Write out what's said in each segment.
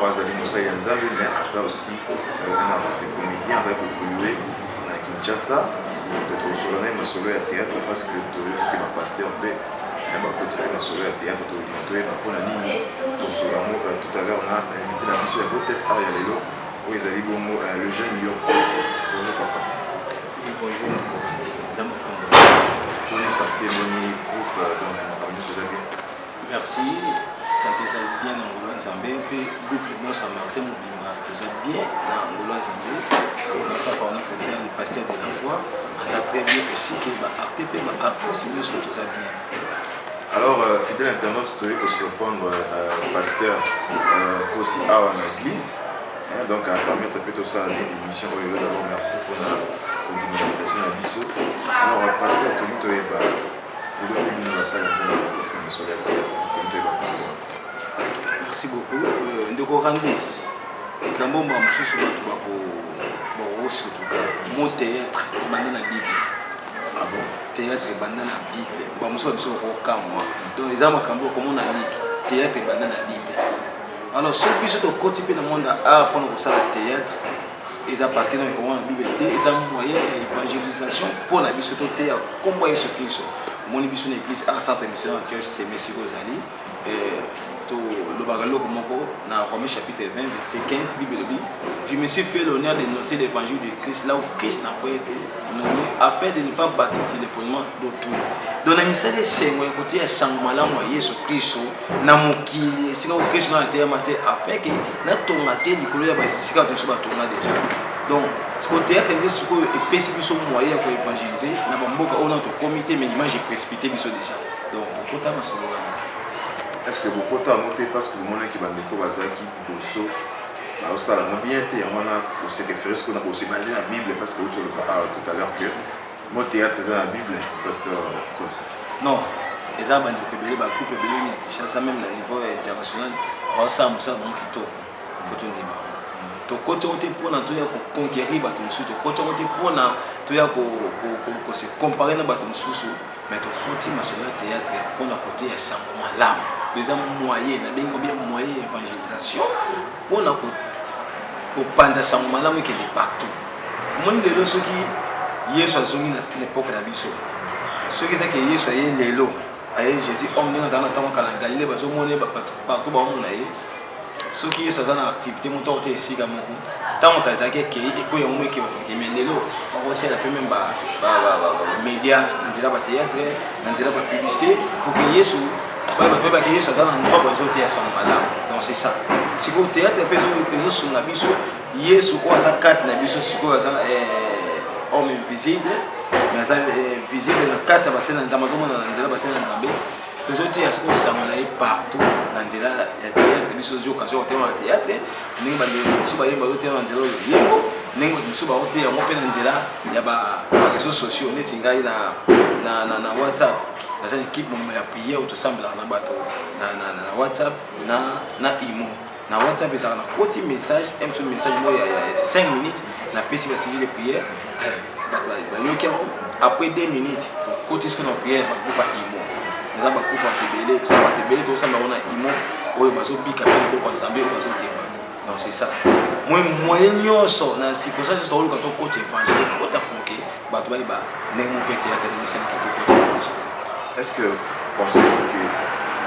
Oyo azali mosali ya Nzambe, mais aza aussi un artiste comédien, azali koévoluer na Kinshasa. Donc tokosola na ye masolo ya théâtre parce que toyoki ba pasteur mpe na bakoti mpe masolo ya théâtre. Tolinga toyeba mpona nini. Tosola yango tout à l'heure na invité na biso ya Botes Art ya lelo, oyo ezali bongo le jeune Lion Kosi. Bonjour papa. Oui, bonjour ndeko. Nzambe apambola. Boni santé? Boni groupe? Donc makambo nyonso eza bien? Merci, santé eza bien na ngolo ya Nzambe, mpe groupe Le Bon Samaritain mobimba toza bien na ngolo ya Nzambe. Commença par notre père le pasteur de la foi, aza très bien aussi, ke baartiste mpe baartiste nyonso toza bien. Alors, fidèle internaute, toyei kosurprendre pasteur Kosi awa na église, hein, donc apermettre mpe tosala nde émission oyo lelo. D'abord merci mpona kondima invitation na biso. Alors pasteur, tolingi toyeba lelo mpe bino basala Nzambe bakoti na masolo ya théâtre. Tolingi toyeba pourquoi. Merci beaucoup, ndeko Randi. Likambo mba mosusu bato bakosutuka mo théâtre ebanda na Bible. Ah bon? Théâtre ebanda na Bible. Bamosusu babiso bakokamwa. Donc eza makambo okomona like théâtre ebanda na Bible. Alors soki biso tokoti mpe na monde ya art mpona kosala théâtre, eza parce que na ekomona na Bible te, eza moyen ya évangélisation mpona biso toteya nkombo ya Yesu Kristo. Omoni biso na église Art Centre Missionnaire Church Seme, siko ozali, tolobaka eloko moko na Romains chapitre 20 verset 15. Bible elobi: "Je me suis fait l'honneur d'énoncer l'évangile de Christ là où Christ n'a pas été nommé, afin de ne pas bâtir sur les fondements d'autrui." Donc na misala esengo ya koteya sango malamu ya Yesu Kristo na mokili esika oyo Kristo na ateyama te, afin ke natonga te likolo ya basika bato mosusu batonga déjà. Donc sikoyo théâtre nde sikoyo epesi biso moyen ya koévangéliser na bamboka oyo na tokomi te, mais image eprécipité biso déjà. Donc tokota masolo wana. Est ce que bokota yango te parce que bomonaki bandeko bazalaki liboso bazosala yango bien te, yango wana bose référer sikoyo na bose baser na Bible? Parce que outi oloba awa tout à l'heure que mo théâtre eza na Bible, pasteur Kosi. Non, eza bandeko ebele, bagroupe ebele, même na Kinshasa, même na niveau international, baosala mosala bango kitoko. Faut tondima yango. Tokoti yango te mpona toya koconquérir bato mosusu, tokoti yango te mpona toya kose comparer na bato mosusu, mais tokoti masolo ya théâtre mpona koteya sango malamu. Eza moyen, nabengi bien moyen ya évangélisation mpona kopanza sango malamu ekende partout. Omoni lelo, soki Yesu azongi na époque na biso, soki ezaki Yesu aye lelo, aye Jésus homme ndenge azala na ntango kala na Galilée, bazomona ye partout, baomona ye. Soki Yesu aza na activité moko toko te esika moko, ntango kala ezalaki ekei ekoyi yango mo eke bato bakei, mais lelo bakosala mpe même bamédia na nzela bathéâtre, na nzela bapublicité, pour que Yesu bato bayebaki Yesu aza na endroit bazoteya sango malamu. Donc c'est ça. Sikoyo théâtre mpe ezosunga biso. Yesu oyo aza kati na biso sikoyo aza homme invisible, mais aza visible na kati ya basali na Nzambe, azomona na nzela basali na Nzambe. Tozoteya sikoyo sango na ye partout na nzela ya théâtre. Biso tozwi occasion koteya na théâtre, ndenge bandeko mosusu bayemba bazoteya na nzela oyo yembo, ndenge bato mosusu baoteya yango mpe na nzela ya baréseaux sociaux. Neti ngai na WhatsApp, naza na équipe moma ya prière oyo tosambelaka na bato na WhatsApp, na Imo. Na WhatsApp ezalaka na koti message mso message moko ya 5 minutes, napesi basujet de prière, bato bayoki yango. Après 2 minutes, tokoti sikoyo na prière. Bagroupe ya Imo eza bagroupe bato ebele, toza bato ebele, tosamba yango na Imo oyo bazobika mpe loboko ya Nzambe oyo bazotémoigner. Donc c'est ça, moi moyen nyonso na circonstance nyonso tokoluka tokota évangile, ekota pour ke bato bayeba ndenge moko mpe théâtre esaliki tokota évangile. Est ce que pensez-vous que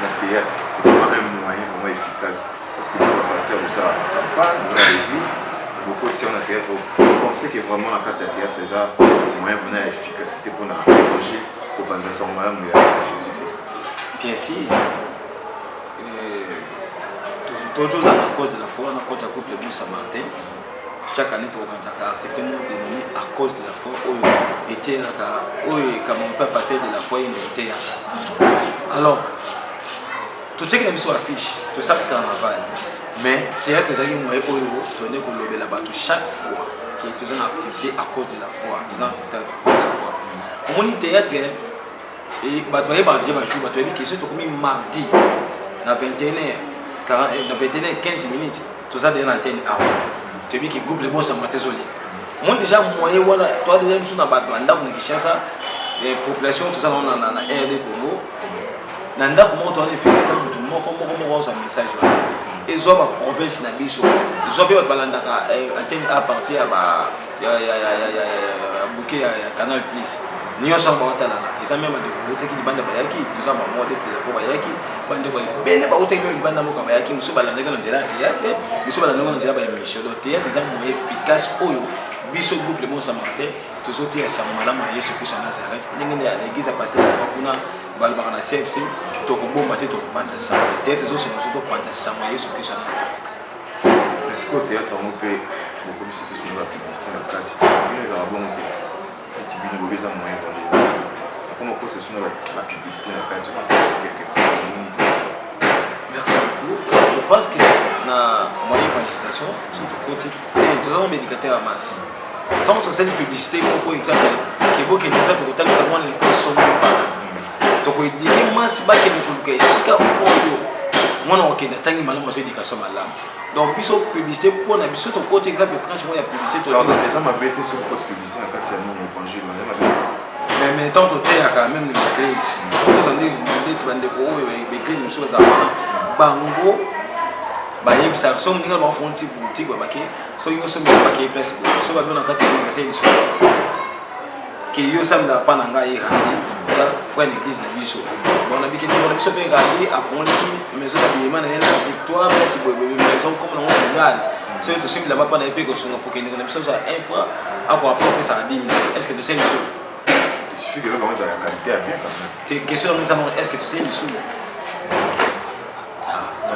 le théâtre, c'est vraiment un moyen vraiment efficace? Parce que le pasteur osala campagne dans l'église, beaucoup de na théâtre, pensez que vraiment na kati ya théâtre eza moyen vraiment ya efficacité mpona évangile, kopanza sango malamu ya Jésus Christ? Bien sûr. Tozala à cause de la foi na kati ya groupe Le Bon Samaritain. Chaque année toorganisaka activité moko dénommée À cause de la foi, oyo eteyaka, oyo ekama mpe pasteur de la foi ye nde eteyaka. Alors totiaki na biso affiche, tosali carnaval, mais théâtre ezalaki moyen oyo toyende kolobela bato chaque fois ke toza na activité À cause de la foi, toza na activité À cause de la foi. Omoni théâtre, bato bayebaka déjà bajour, bato bayebi ke soki tokomi mardi na 21 heure, na 21 heure 15 minutes, toza deja na antenne awa, toyebi ke groupe Le Bon Samaritain ezoleka. Omoni déjà moyen wana, toa déjà biso na bato bandako na Kinshasa, population toza nango na RD Congo, na ndako moko towana efisika tala moto moko moko moko ozwa message wana. Ezwa ba province na biso, ezwa mpe bato balandaka antenne a partir ya ba ya bouquet ya Canal Plus nyonso wana baotalana. Eza meme bandeko bautaki libanda bayaki, toza bango de telefone bayaki, bandeko ebele bautaki meme libanda mboka bayaki. Mosusu balandaki na nzela ya théâtre, mosusu balandaki na nzela ba émission. Donc théâtre eza moyen efficace oyo biso groupe Le Bon Samaritain tozoteya sango malamu ya Yesu Kristo ya Nazareth. Ndenge nde ya l'église ya pasteur Alpha kuna balobaka na CFC, tokobomba te, tokopanza sango. Théâtre ezosonga biso topanza sango ya Yesu Kristo ya Nazareth. Est-ce que théâtre yango mpe bokomisi biso na bapublicité na kati? Bino ezala bongo te, neti bino bobi eza moyen évangélisation, akoma okotisa so na bapublicité na kati quelque part, nini te? Merci beaucoup. Je pense que na moyen évangélisation, surtout koti toza na médicateur ya masse, ntango tosali publicité moko, exemple ke bokende, exemple kotangisa mwana na ekole songo, tokoéduquer masse bakende koluka esika oyo mwana kokende atangi malamu, azwa éducation malamu. Donc biso publicité mpona biso tokoti, exemple tranche moko ya publicité. Eza mabe te soki okoti publicité na kati ya nini, évangile wana, eza mabe? Mais ntango toteyaka même na baeglise, toza ndeti bandeko oyo baeglise mosusu bazala wana, bango bayebisaka so moninga na bango fonti boutique, babake soki nyonso mingi bakei place boye, so babi na kati ya basali lisusu ke yo osambelaka mpa na ngai, Randi oza frère na église na biso. Bon, nabiki ndeko na biso mpe Randi afongolisi maison ya biyema na ye na Victoire, place boye boye, maison comme nango Regarde, soki tosombi bilamba mpa na ye mpe kosunga po kendeko na biso azwa un franc, akoka mpo apesaka dimi. Est ce que tosali lisusu? Il suffit que eloko yango ezala ya qualité ya bien quand même. Te, question yango eza moko: est ce que tosali lisumu?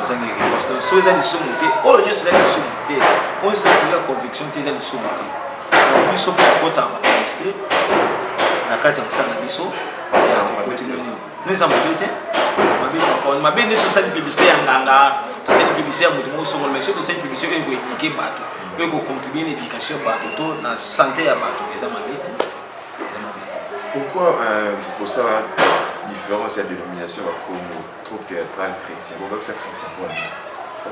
Ozangi réponse. Donc so eza lisumu te, oyo nyonso eza lisumu te, oyo eza ya conviction te, eza lisumu te. Donc biso mpe tokotaka bapublicité na kati ya mosala na biso ya tokoti nini no, eza mabe te. Mabe papa, mabe nde tosali publicité ya nganga, tosali publicité ya moto moko songolo. Mais soki tosali publicité oyo ekoéduquer bato, oyo ekocontribuer na éducation ya bato to na santé ya bato, eza mabe te, eza mabe te. Pourquoi kosala différence ya dénomination bakongo, troupe théâtrale chrétien, bobakisa chrétien mpona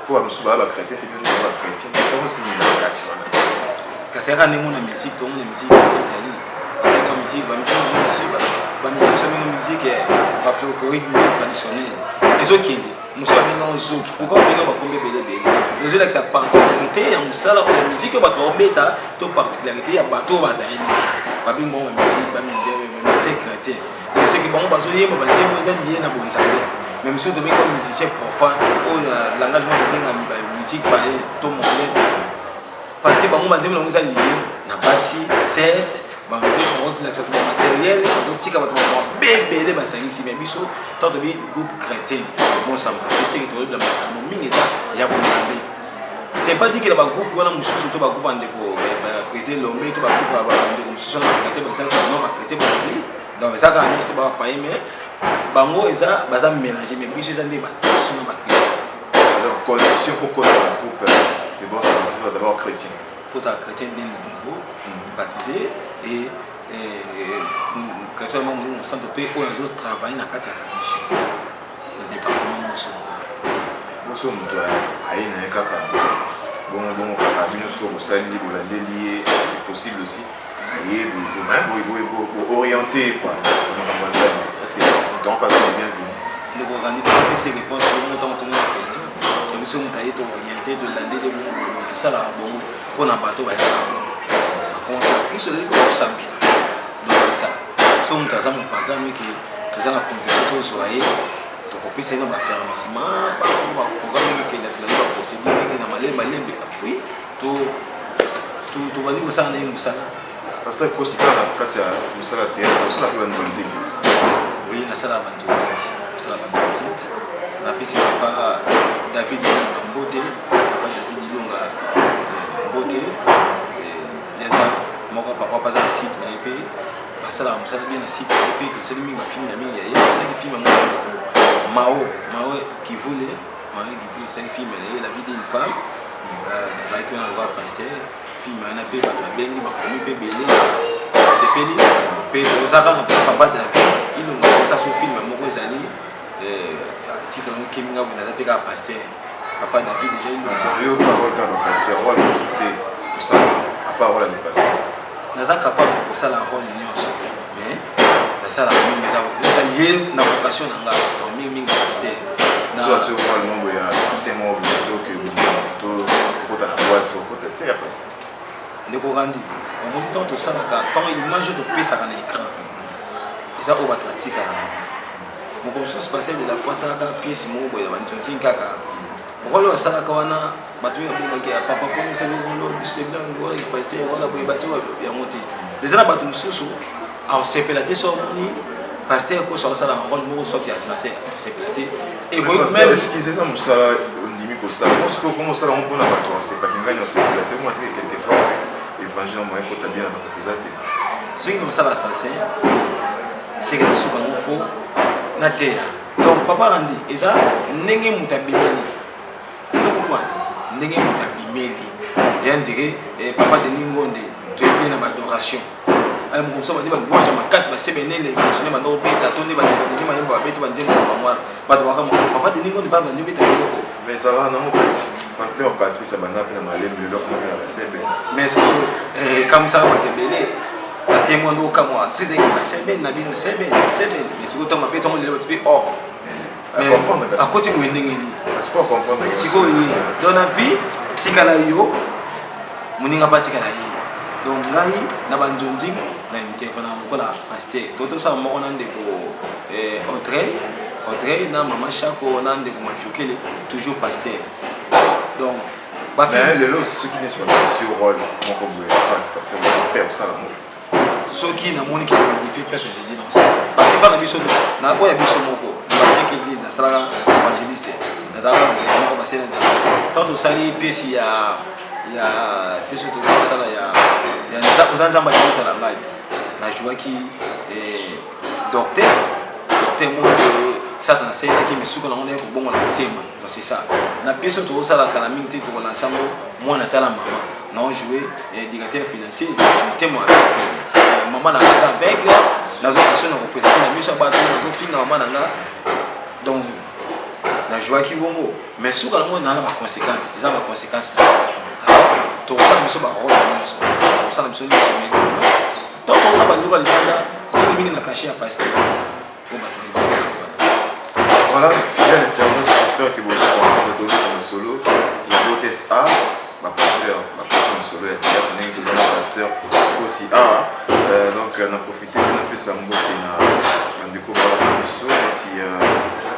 po bamosusu baya bachrétien te, bino baya bachrétien? Différence nini na kati wana? Kasi kaka ndenge mona musique, tomona musique te, ezali babenga musique, bamisusu bamusike mosusu babenga musique bafolklorique, musique traditionnelle ezokende, mosusu babenga ozoki. Pourquoi babenga bakombe ebele ebele? Ezolakisa particularité ya mosala oyo ya musique oyo bato baobeta to particularité ya bato oyo bazali babengi bango bamusike, bamusicien chrétien. Eseke bango bazoyemba banzembo eza lié na bonzambe. Mais mosusu tobengi ba musicien profane, oyo langage moko tobenga musique païen to mondain, parce que bango banzembo nango eza lié na basi, na sexe, banzembo bakolakisa to bamatériel, bazotika bato mabe ebele basangisi. Mais biso ntango tobi groupe chrétien Bon Samaritain, eseke toyebela makambo mingi eza ya bonzambe. C'est pas dit que na bagroupe wana mosusu to bagroupe ya ndeko président Lombe to bagroupe ya bandeko mosusu wana bachrétien bazalaki, non, bachrétien bazali. Donc eza kaka nyonso to bapaye, mais bango eza baza mélange, mais biso eza nde bakristo na bakristo. Donc condition pour kota na groupe de Bon Samaritain, d'abord chrétien? Faut être chrétien né de nouveau, baptisé et chrétien mo centre mpe oyo azotravaille na kati ya commission na département moso. Boso moto aye na ye kaka bongo bongo kaka, bino soki bosali bolandeli ye, c'est possible aussi aye boorienté quoi makambo ya Nzambe? Est ce que moto yango aza bienvenu? Ndeko Randi, topesi réponse yo ntango tongo na question to biso. Moto aye, toorienté, tolandeli bongo, tosalaka bongo mpona bato bayaka bongo bakoma kristo, ezali mpo kosambela. Donc c'est ça. So moto aza mopagano eke toza na conviction, tozwa ye, tokopesa ye na baaffermissement, baprogramme ndenge ekenda, tolandi baprocédure ndenge na malembe malembe, puis tobandi kosala na ye mosala. Pasteur Kosi, kaka na kati ya mosala théâtre, osala mpe banzonziki? Oui, nasalaka banzonziki, mosala banzonziki. Napesi papa David Ilonga mbote, papa David Ilonga mbote. Eza moko papa mpe aza na site na ye mpe basalaka mosala bien na site na ye mpe tosali mingi bafilme na mingi ya ye. Tosalaki film yango ndeko Mao, Mao Kivule, Mao Kivule. Tosali film na ye, La vie d'une femme, nazalaki wana lokola pasteur. Film wana mpe bato babengi, bakomi mpe ebele, basepeli mpe. Tozaka na papa David Ilonga kosala so film moko, ezali titre yango Keminga boye, naza mpe kaka pasteur papa David déjà Ilonga. Yo parole kaka pasteur, rôle mosusu te osala à part rôle ya pasteur? Naza capable ya kosala rôle nyonso, mais nasalaka mingi eza lié na vocation na ngai. Donc mingimingi pasteur. So atie rôle moko ya succès moko boye to ke to okota na boîte, okota te ya pasi. Ndeko Randi, omoni, ntango tosalaka, ntango image oyo topesaka na écran eza oyo bato batikaka nango. Moko mosusu, pasteur de la foi asalaka pièce moko boye ya banzonzing kaka, rôle oyo asalaka wana, bato mingi babengaki ya papa mpo osali rôle biso tobina rôle ya pasteur wana boye. Bato yango te, eza na bato mosusu aosepela te. So omoni pasteur koso aosala rôle moko sorte ya assassin, aosepela te. Ekoki même Excuse, eza mosala ondimi kosala mo. Sikoyo koma osala ngo mpona bato asepaki, ngai osepela te, omona teke quelque fois évangile moyen kota bien na bato eza te. Soki nakosala assassin, seke na suka yango fo nateya. Donc papa Randi, eza ndenge moto abimeli, ozo comprendre, ndenge moto abimeli ya ndire. Papa Denis Ngonde, toyebi ye na baadoration. Ale moko mosusu bandi balouange makasi, basebenele émotionné, banda kobeta to nde badeni mayemba, babeti banzembo na bango wana, bato bakama papa Denis Ngonde bandi obeta biloko. Mais ezalaka nango, pasteur Patrice abanda mpe na malembe, lelo akoma mpe na basebe. Mais sikoyo ekamisaka bato ebele, parce que mwana okamwa so ezalaki basebene na bino, sebene sebene, mais sikoyo ntango babeti yango lelo, bato mpe or akoti boye ndenge nini? Sikoyo ye, donc na vie, tikala yo, moninga mpe atikala ye. Donc ngai na banzonzi na intervenant lokola pasteur to tosala moko na ndeko Audrey na mama Chako na ndeko Mafiokele, toujours pasteur. Donc lelo soki nyonso bapesi rôle moko boye, pasteur mpe osala ngo? Soki namoni ke koédifier peuple de Dieu, naosala, parce que mpa na biso, na oyo ya biso moko, na bakeke église, nasalaka évangéliste, nazalaka moko basali na Nzambe. Ntango tosali pièce ya pièce oyo tozosala ya oza Nzambe akota na ngai, najouaki docteur moko boye, Satan asalelaki misuka nango naye kobongola motema. Donc c'est ça, na pièce oyo tozosalaka na mingi te, tokolansa yango, mwana tala mama, naojoue éducateur financier ya motema ya docteur. Mama na nga aza aveugle, nazoka so na koprésente na miso ya bato, nazofinga mama na nga. Donc najouaki bongo, mais suka nango naa na baconséquence, eza na baconséquence. Alors tokosala biso barôle nyonso, tokosala biso nyonso, mais ntango tosala bandeko ya libanda mingi mingi na cachet ya pasteur oyo bato bayebi. Voilà, fidèle internaute, j'espère que vous avez dans solo. Il y a d'autres A, ma pasteur, ma personne solo, il y a un pasteur aussi A. Donc, on a profité, on a pu s'emboîter na ndeko biso neti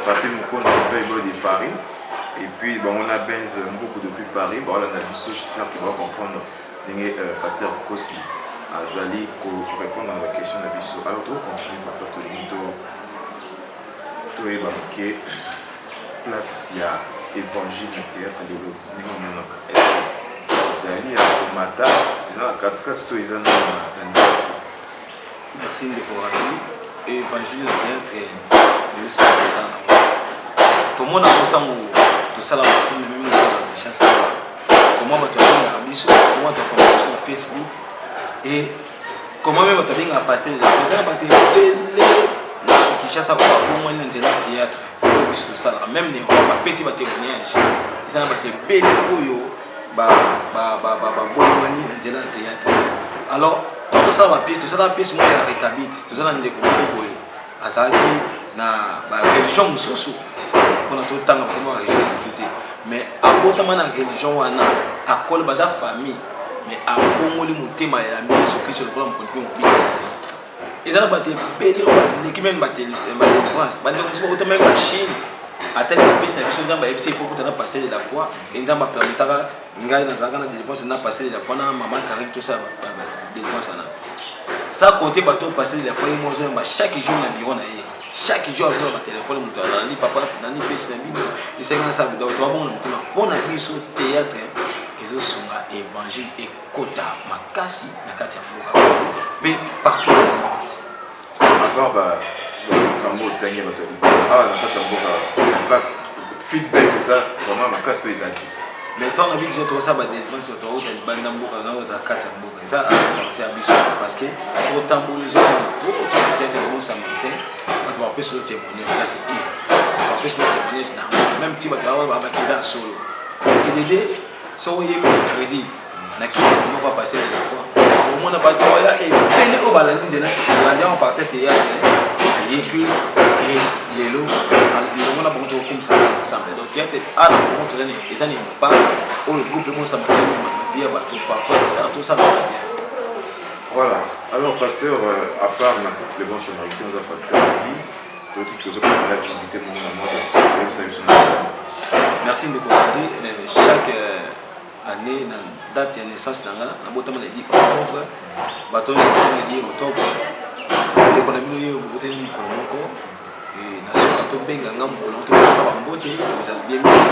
Papi Mokondo Playboy de Paris et puis bon, on a Benz Mbuku depuis Paris. Bon, on a biso, j'espère qu'il va comprendre ndenge pasteur Kosi azali korépondre na baquestion na biso. Alors tocontinue, papa, tolingi to toyeba moke place ya évangile na théâtre lelo. Ndenge omonaka, ezali ya komata, eza na katikati to eza na ndasi? Merci ndeko Randi. Évangile na théâtre eyosala kosala nango, tomonaka ntango tosala bafilm même na Kinshasa, comment bato babengaka biso, comment bato biso na Facebook et comment même bato babengaka pasteur de la foi. Eza na bato ebele na Kinshasa po babongwani na nzela ya théâtre oyo biso tosalaka. Même na Europe bapesi batémoignage, eza na bato ebele oyo babongwani na nzela ya théâtre. Alors ntango tosala bapièce, tosala pièce moko ya Récabite, toza na ndeko moko boye azalaki na bareligion mosusu, mpona totanga bakoma bareligion mosusu te, mais abotama na religion wana, akola, baza famille, mais abongoli motema ya Yesu Kristo lokola mokonzi mpe mobikisi. Eza na bato ebele oyo baleki même badélivrance, bandeko mosusu bauta même bachine, atali bapesi na biso. Nzambe ayebisi, il faut kuta na pasteur de la foi, e Nzambe apermetaka ngai nazalaka na délivrance na pasteur de la foi na mama Karik, tosala délivrance wana. Sans compter bato pasteur de la foi ye mo azoyamba chaque jour na bureau na ye, chaque jour azoyamba batelefone, moto alandi, papa nani pesi na bino, esengi nasala bido to abongo na motema. Mpo na biso, théâtre ezosunga évangile ekota makasi na kati ya mboka mpe partout dans le monde. À part makambo otangi, bato ya libanda awa na kati ya mboka, feedback eza vraiment makasi to eza te? Mais ntango na biso tokosala badélivrance, bato bauta libanda mboka na bauta kati ya mboka, eza parti ya biso, parce que soki otamboli, ozota micro, peut-être bosama te, bato bapesi yo témoignage place e bato bapesi yo témoignage na même ti bato babaki eza ya solo. Edede soki oyebi crédit na kiti moko ya pasteur de la foi, omona bato oya ebele oyo balandi nzela, balandi yango parti théâtre, aye culte. Et lelo elongo na bango tokokumisa ensemble. Donc théâtre a na bango toza eza na impact oyo groupe mosama tozomema vie ya bato parfois tosala tosala bien. Voilà. Alors, pasteur, à part na couple Le Bon Samaritain, oza pasteur d'église, toyoki que ozopréparer activité moko na mois d'octobre, oyebisa biso na nzambe. Merci ndeko Randi. Chaque année na date ya naissance na nga, nabotama na 10 octobre, bato nyonso batama na 10 octobre, ndeko na bino ye bobotani mokolo moko na suka tobenga nga mokolo yango topesa ata bambote ekozala bien mingi.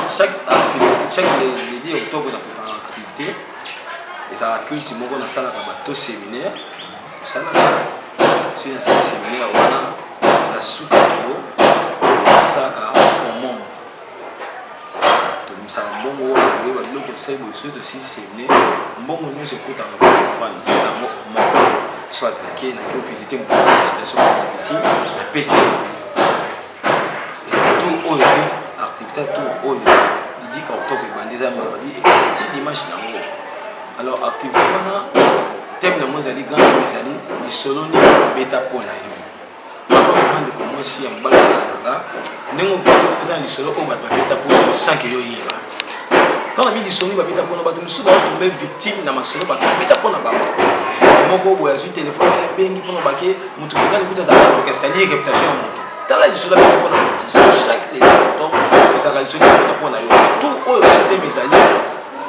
Chaque activité, chaque le 10 octobre na prépare activité, ezalaka culte moko nasalaka bato séminaire, tosalaka soki nasali séminaire wana na suka yango nasalaka aumône, tobimisaka mbongo wana koyeba biloko tosali boye. Soki tosilisi séminaire, mbongo nyonso ekotaka na offrande, nasala yango aumône, soit nake ovisite moto na situation difficile, napesi tour oyo mpe activité. Tour oyo eza le 10 octobre, ebandi eza mardi, ezali ti dimanche nango. Alors activité wana, thème nango ezali, grand thème ezali lisolo nini babeta mpo na yo. Papa, mama, ndeko mwasi ya mobali ozolandanga, ndenge ovandi eza na lisolo oyo bato babeta mpo na yo sans que yo oyeba. Ntango na bi lisolo babeta mpona bato mosusu, baotombe victime na masolo bato babeta mpona bango. Moto moko boye azwi telefone, abengi mpona bake moto mokani kuta azalaka noki asali réputation ya moto. Tala lisolo abeti mpona moto. So chaque le octobre ezalaka lisolo babeta mpona yo. Tout oyo so thème ezali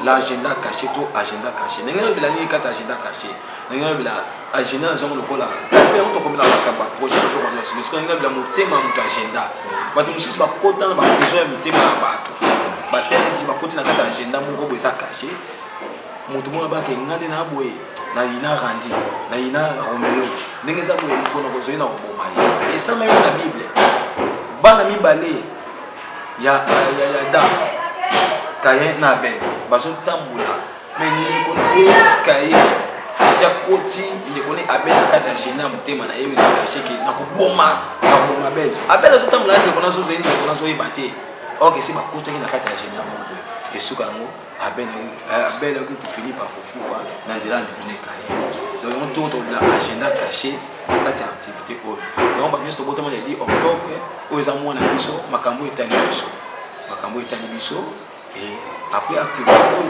l'agenda caché to agenda caché. Ndenge nalobela nini kati agenda caché, ndenge nalobela agenda nazongo lokola mpe yango tokomela makambo ya projet na biloko nyonso, mais soki ndenge nalobela motema ya moto, agenda, bato mosusu bakota na baprison ya mitema ya bato, baseleki bakoti na kati ya agenda moko boye eza caché. Moto moko abake nga nde na boye nayina Randi, nayina Romeo, ndenge eza boye, mokolo kozoi na koboma ye. Esalami na Bible, bana mibale ya Adam, Caïn na Abel, bazotambola, mais ndeko na ye Caïn esi akoti ndeko ne Abel na kati ya agenda ya motema na ye oyo eza caché ke nakoboma Abel. Abel azotambola na ndeko nazozali, ndeko nazoyeba te, or esi bakotaki na kati ya agenda moko boye. Esuka yango, Abel akoki kofini par kokufa na nzela ya ndeko ne Caïn. Donc yango ntongo tokobela agenda caché na kati ya activité oyo. Yango bato nyonso tobotama le 10 octobre, oyo eza mwana biso, makambo etali biso, makambo etali biso. Et après activité oyo,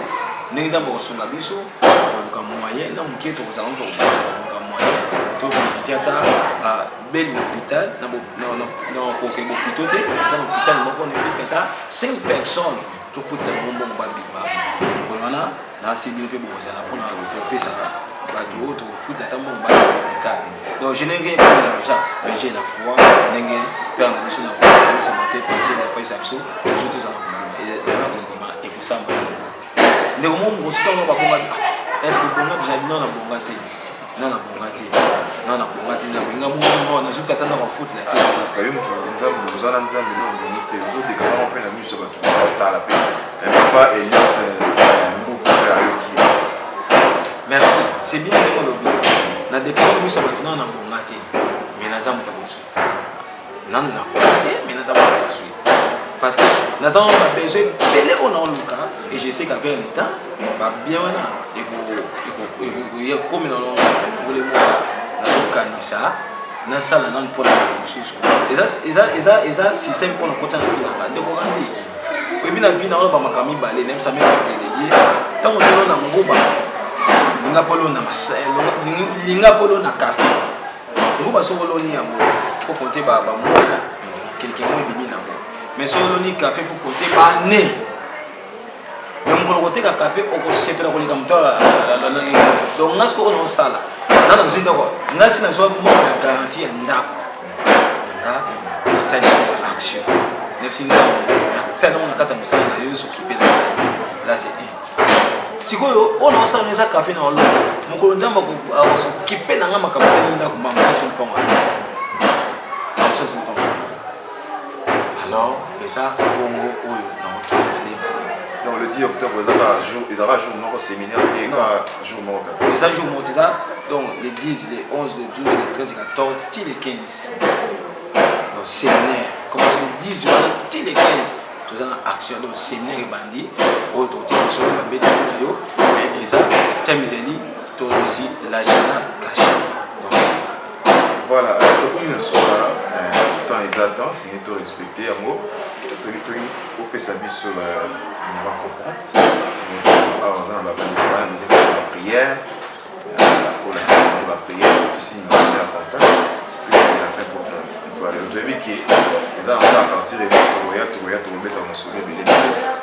ndenge nzambe akosunga biso, tokoluka moyen na moke tokozala ngo, tokobakisa, tokoluka moyen tovisite ata babeli na hôpital, na koke bopito te, ata na hôpital moko, ne fût-ce que ata 5 personnes, tofutela bango mbongo babima. Mokolo wana nasi bino mpe bokozala mpona kopesa bato oyo tofutela ata mbongo babima na hôpital. Donc je n'ai rien comme l'argent, mais j'ai la foi. Ndenge père na biso na kosama te, pasteur ya faisa biso toujours, tozala kondima, ezala kondima ekosama. Ndeko moko mokosi ntango babonga, est ce que bonga déjà bino na bonga te, nga na bonga te, nga na bonga te, nabenga mongo nazwi tata ndako afutela te. Pasteur, yo moto Nzambe, oza na Nzambe no ondimi te, ozodéclarer mpe na miso bato baotala mpe papa Eliot Mbuku mpe ayoki. Merci, c'est bien ndenge olobi. Na déclare miso ya bato, nano na bonga te, mais naza moto ya bozwi. Nano na bonga te, mais naza moto ya bozwi, parce que naza wana babesoin ebele oyo naoluka, et je sais qu'avec le temps babien wana ekomela problème. Nazokanisa nasala nanu mpona bato mosusu. Eza système mpona kota na vie na nga. Ndeko Randi, oyebi na vie na wana bamakambo mibale nayebisa me peuple de ntango ozolona nguba, linga mpo olona, linga mpo olona kafe. Nguba soki oloni yango, faut compter bamois, quelques mois ebimi nango, mais soki oloni kafe, faut compter baannée. Mais mokolo koteka kafe, okosepela koleka moto. Donc nga sikoyo naosala nga nazwi ndako, nga si nazwa moko ya garantie ya ndako nga, nasali yango action, nayebisi Nzambe nasali yango na kati ya mosala na yo sokipe na là, c'est un. Sikoyo oyo naosala eza kafe na olonga, mokolo Nzambe akosokipe na nga makambo tene ndako mamoso mpango mamoso mpango. Alors eza bongo oyo nakokende malema. Donc le 10 octobre ezaka jour, ezaka jour moko séminaire te, kaka jour moko kaka? Eza jour moko te, eza donc le 10, le 11, le 12, le 13, le 14 ti le 15. Donc séminaire comme le 10 wana ti le 15 toza na action. Donc séminaire ebandi oyo tokotia lisolo babeti na yo, mais eza thème ezali tolobisi l'agenda caché. Donc c'est ça. Voilà, tokomi na suka, temps eza temps, senge to respecte yango. Toki toki opesa biso ba contact awa, aza na babandeko wana besoin ba prière, kolanda ba prière, opesi numéro ya contact, puis la fin pour lelo. Toyebi ke eza nango à partir de tokoya tokoya tokobeta masolo ebele,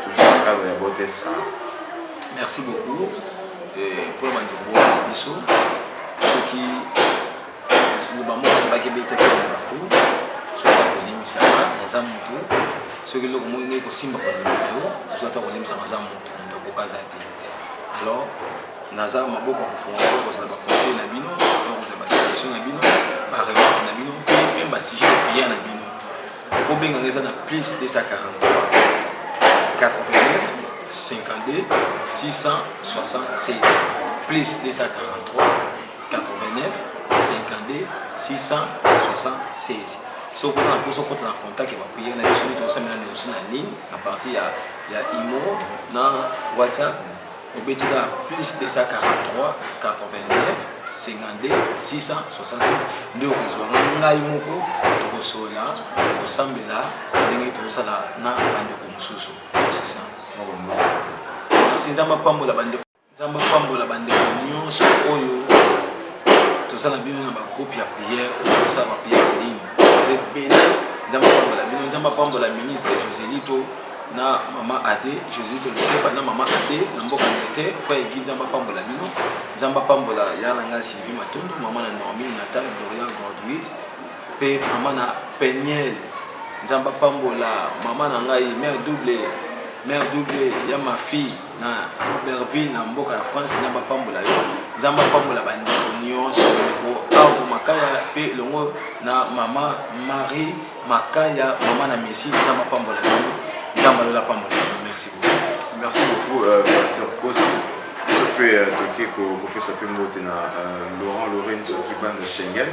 toujours na cadre ya Botes. Merci beaucoup mpona bandeko bolanda biso. Soki loba moko alobaki ebetaki libaku, soki akolimbisaka, naza motu. Soki eloko moko ndenge kosimba kondima na yo, ozwa ata kolimbisaka, aza motu, moto akoka aza te. Alors naza maboko ya kofunga mpo kozala baconseil na bino, mpona kozala basuggestion na bino, baremarque na bino, mpe même basujet de prière na bino. Mpo benganga eza na plus 243 89 52 667, plus 243 89 52 667. Soki oza na mposa okota na contact ya baprière na biso, nde tokosamela na biso na ligne à partir ya imo na WhatsApp, obeti kaka plus 243 89 52 667, nde okozwa ngai moko. Tokosola, tokosambela ndenge tokosala na bandeko mosusu. C'est ça. Merci. Nzambe apambola bandeko, Nzambe apambola bandeko nyonso oyo toza na bino na bagroupe ya prière, oyo tosala baprière en ligne. Toza ebele. Nzambe apambola bino. Nzambe apambola ministre Joselito na mama Ade, Joselito Lokeba na mama Ade na mboka Angleterre, frère Egi. Nzambe apambola bino. Nzambe apambola ya na ngai Sylvie Matondo, mama na Normi, Natal, Gloria, Godwit, mpe mama na Peniel. Nzambe apambola mama na ngai mère double, mère double ya ma fille na Auberville na mboka ya France. Nzambe apambola yo. Nzambe apambola bandeko nyonso, ndeko Argo Makaya mpe elongo na mama Marie Makaya, mama na Messi. Nzambe apambola bino. Nzambe alola apambola bino. Merci beaucoup. Merci beaucoup, pasteur Kosi. Biso mpe toke kopesa mpe mbote na Laurent Lorenzo Kibanda Schengen,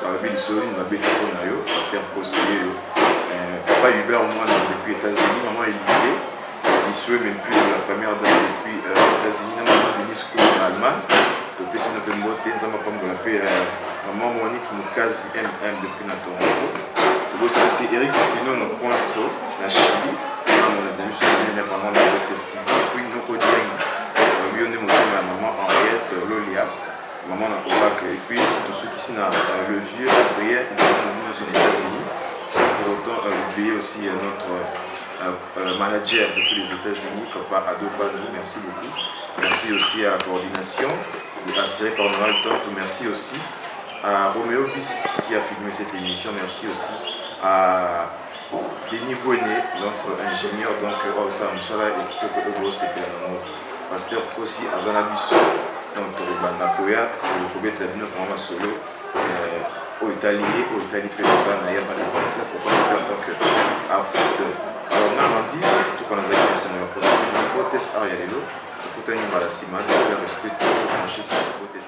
balobi lisolo nini babeti mpo na yo, pasteur Kosi yeyo. Papa Hubert Mwana depuis États-Unis, maman Élysée Lissoe même plus la première dame depuis États-Unis, na maman Denise Koum na Allemagne, topesi bino mpe mbote. Nzambe apambola mpe maman Monique Mukazi mm depuis na Toronto. Tobosani te Eric Tinono Pointro na Chili, na mona na biso minene vraiment na Botes TV. Puis noko Dieng, balobi yo nde motema ya maman Henriette Lolia, maman na Oracle. Et puis tosukisi na le vieux Adrien Nzambe na bino nyonso na États-Unis, sans pour autant oublier aussi notre manager depuis les États-Unis, papa Ado Panzu. Merci beaucoup. Merci aussi à la coordination assurée par Noël Tantou. Merci aussi à Roméo Bis qui a filmé cette émission. Merci aussi à Denis Bonnet, notre ingénieur. Donc, oh, ça, Moussala et Kitoko Obo, c'est Pasteur Kosi Azana Biso. Donc, tokobanda koya kobetela bino vraiment masolo oyo etali ye, oyo etali mpe kosala na ye en tant que pasteur, pourquoi mpe en tant que artiste. Alors nga Randi Tuka, nazalaki na esengo ya présenter bino Botes Art ya lelo. Tokutani mbala nsima. D'ici là, restez toujours branché sur Botes.